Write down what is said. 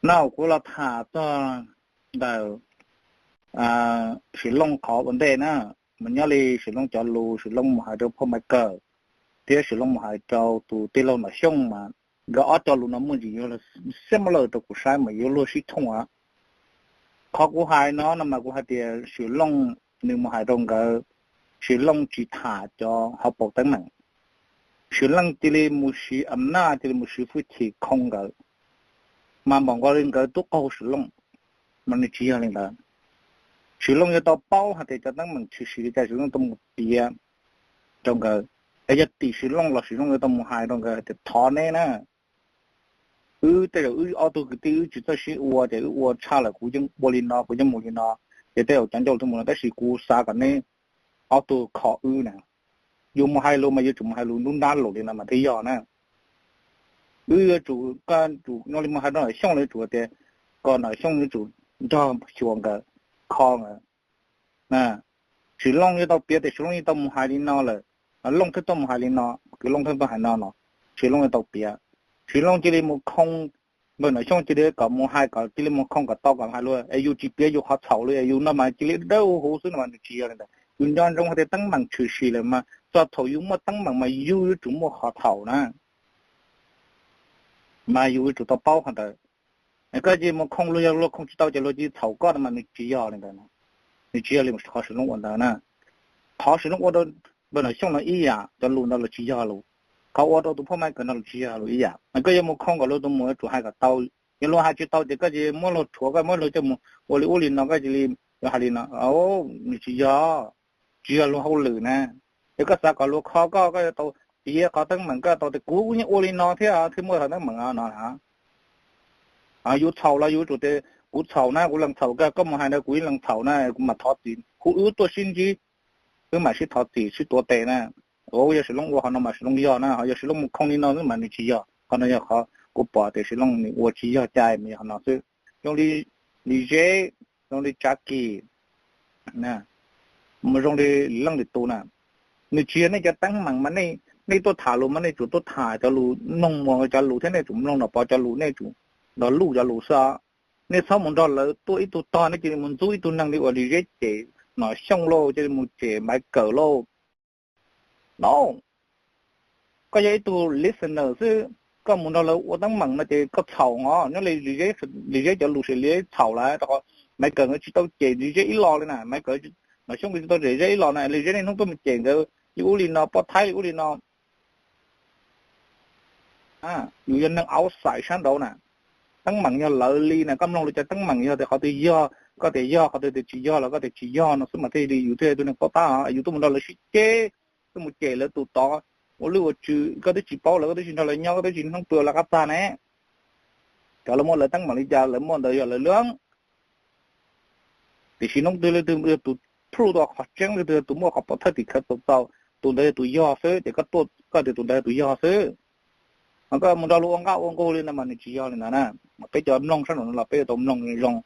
No kuv los tham txog ntawm Sim Looj qhov ua ntej na, mas nyob li Sim Looj cov lus, Sim Looj mus hais rau phauj Maiv Kawm, thiab Sim Looj mus hais rau tus tij laug Nom Xyooj mas nkawd ob co lus no muaj ntsis yuav xiab mab lawm rau kuv saib mas yuav luag sib thooj. Qhov kuv hais no no mas kuv hais tias Sim Looj nws mus hais rau nkawd, Sim Looj tsis tham cov hauv paus teeb meem, Sim Looj cia li mus siv am naj, cia li mus siv fwj chim khoo nkawd, mas npaum nkaus li nkawd twb qaug Sim Looj, mas nws tsis yog li ntawd. Sim Looj yuav tau paub hais tias cov teeb meem tshwm sim li cas Sim Looj tau mus piav rau nkawd. Es yog tim Sim Looj los Sim Looj yuav tau mus hais rau nkawd hais tias thov neb na, wb tej zaum wb ob tug kwv tij wb tsis txawj sib ua ces wb ua tshaj lawm, kuv yeej ua li no, kuv yeej mus li no, ces tej zaum cov ncauj tuaj mus no, tab sis kuv xav kom neb ob tug kho wb na. Yus mus hais lus mas yuav tsum mus hais lus ntub nrab lus li no mas thiaj yog na. Wb yuav tsum, koj yuav tsum nyob li mus hais rau Nom Xyooj li, yuav tsum tias kom Nom Xyooj yuav tsum nrog xyuas nkawd, kho nkawd. Sim Looj yuav tau piav tias Sim Looj yeej tau mus hais li no lawm, Looj thiaj tau mus hais li no, kwv Looj thiaj tau hais no no. Sim Looj yuav tau piav, Sim Looj cia li mus khoo, npawg Nom Xyooj cia li kom mus hais kom cia li mus khoo kom tau kom hais lus, es yus tsis piav yus qhov txhaum li, es yus no mas cia li dawb huv xwb no mas nws tsis yog li ntawd. Yus nco ntsoov hais tias teeb meem tshwm sim lawm mas txog thaum yus muaj teeb meem mas yus yuav tsum muaj qhov txhaum na. Mas yus yuav tsum tau paub qhov ntawd. Koj cia li mus khoo luag, yog luag khoo tsis tau ces luag cia li txhaum koj no mas nws tsis yog li ntawd. Nws tsis yog li qhov Sim Looj ua ntawd na. Qhov Sim Looj ua rau npawg Nom Xyooj no ib yam, cov lus ntawd los tsis yog lus. Qhov ua rau tus phauj Maiv Kawm no los tsis yog lus ib yam. Koj yuav mus khoo kom luag tus mus yuav tsum hais kom tau. Yog luag hais tsis tau ces koj cia li muab luag rhuav, koj muab luag coj mus ua li ub li no, koj cia li hais li no, nws tsis yog, tsis yog luag hauj lwm na. Yog koj xav kom luag kho koj, koj yuav tau piav qhov teeb meem, koj tau tias kuv yeej ua li no thiab thiaj muaj qhov teeb meem no na. Yus txhaum los yus tsum tias kuv txhaum na, kuv lees txhaum koj, koj mus hais ntawd kuv ib lees txhaum na, kuv mam thov txim, kuv wb tuaj sib ntsib, wb mam sib thov txim sib tuav tes na. Yog Sim Looj ua qhov no mas Sim Looj yog na, ho yog Sim Looj mus khoo li no xwb mas nws tsis yog. Qhov no yog qhov kuv pom tias Sim Looj nws ua tsis yog cai mas yog qhov no xwb. Zoo li Lis Zeb, zoo li Tsav Kis, zoo li leej twg tus na, nws tsis yog nej cov teeb meem mas nej tuaj tham lus mas nej tsum tuaj tham cov lus, mloog mus cov lus thiab nej tsum mloog Nom Pov cov lus, nej tsum nrog luj cov lus xwb. Nej txhob mus nrog lawv tuaj ib tug tog, nej cia li mus ntxub ib tug neeg li uas Lis Zeb cem Nom Xyooj lauj, cia li mus cem Maiv Kawm lauj. No, koj yog ib tug listener xwb, koj mus nrog lawv ua teeb meem no ces koj txhaum os. Nyob li Lis Zeb cov lus ces Lis Zeb txhaum lawm, rau qhov Maiv Kawm nkawd tsis tau cem Lis Zeb ib los li na. Maiv Kawm, Nom Xyooj nkawd tsis tau cem Zeb ib los na, Lis Zeb niaj hnub tuaj mus cem nkawd li ub li no, poj thaib li ub li no. Yus yog neeg outside sab nraud na, teeb meem yog lawv li na, koj mloog lawv cov teeb meem yog tias qhov twg yog koj tias yog, qhov twg tias tsis yog los koj tias tsis yog no xwb mas thiaj li yus thiaj yog tus neeg paub tab. Yus tuaj mus nrog lawv sib ceg, tuaj mus cem lawv tus tod, ua lwj ua tswv, koj twb tsis paub lawv, koj twb tsis nrog lawv nyob, koj twb tsis hnub pw ua lawv qab txag ne. Cov lawv muaj lawv teeb meem li cas lawv muaj ntawd yog lawv lub. Tiam sis hnub twg leej twg yog tus prove tau qhov tseeb, leej twg yog tus muaj qhov pov thawj tim khawv txaus txaus, tus ntawd yog tus yog xwb, ces koj tuaj koj tias tus ntawd yog tus yog xwb. Ho koj mus nrog luag ua nkauj ua nqug li no mas nws tsis yog li ntawd na. Mas peb cov mloog sab nraud no los peb yuav tau mloog zoo.